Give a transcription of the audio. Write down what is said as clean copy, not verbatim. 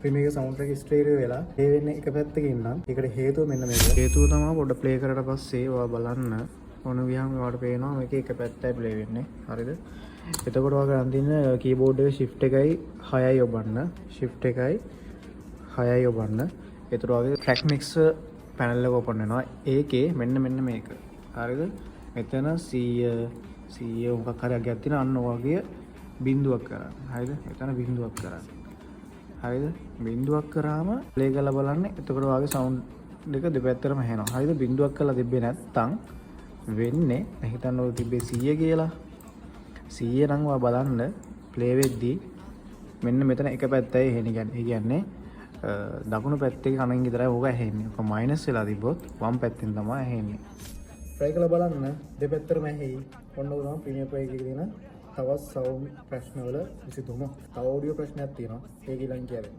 Premier එකේ sound එක stereo වෙලා ප්ලේ වෙන්නේ එක පැත්තකින් නම්, ඒකට හේතුව මෙන්න මේක. හේතුව තමයි පොඩ්ඩ ප්ලේ කරලා පස්සේ ඔයා බලන්න ඕන ගියාම ඔයාලට පේනවා මේකේ එක පැත්තයි ප්ලේ වෙන්නේ. හරිද? එතකොට ඔයා කරන් තියෙන කීබෝඩ් එකේ shift එකයි 6යි ඔබන්න. Shift එකයි 6යි ඔබන්න. එතකොට ඔයාගේ ට්‍රැක් මික්සර් පැනල් එක ඕපන් වෙනවා. ඒකේ මෙන්න මෙන්න මේක. හරිද? මෙතන 100 100 මොකක් හරි අගයක් තියෙනවා. අන්න ඔයගේ බිඳුවක් කරන්න. හරිද? මෙතන බිඳුවක් කරන්න. හරිද? බිඳුවක් කරාම ප්ලේ කරලා බලන්න. එතකොට ඔයාගේ සවුන්ඩ් එක දෙපැත්තටම ඇහෙනවා. හරිද? බිඳුවක් කරලා තිබ්බේ නැත්තම් වෙන්නේ, දැන් හිතන්න ඔය තිබ්බේ 100 කියලා. 100 නම් ඔයා බලන්න ප්ලේ වෙද්දී මෙන්න මෙතන එක පැත්තයි ඇහෙන්නේ. කියන්නේ ඒ කියන්නේ දකුණු පැත්තේ කනින් විතරයි ඕක ඇහෙන්නේ. ඔක මයිනස් වෙලා තිබ්බොත් වම් පැත්තෙන් තමයි ඇහෙන්නේ. ට්‍රයි කරලා බලන්න, දෙපැත්තටම ඇහෙයි. ඔන්න ඔක තමයි ප්‍රීමියර් ප්‍රෝ එකේ තියෙන තවත් සවුන්ඩ් ප්‍රශ්නවල විසඳුම. තව ඔඩියෝ ප්‍රශ්නයක් තියෙනවා. ඒක ඊළඟ කියලා දෙන්න.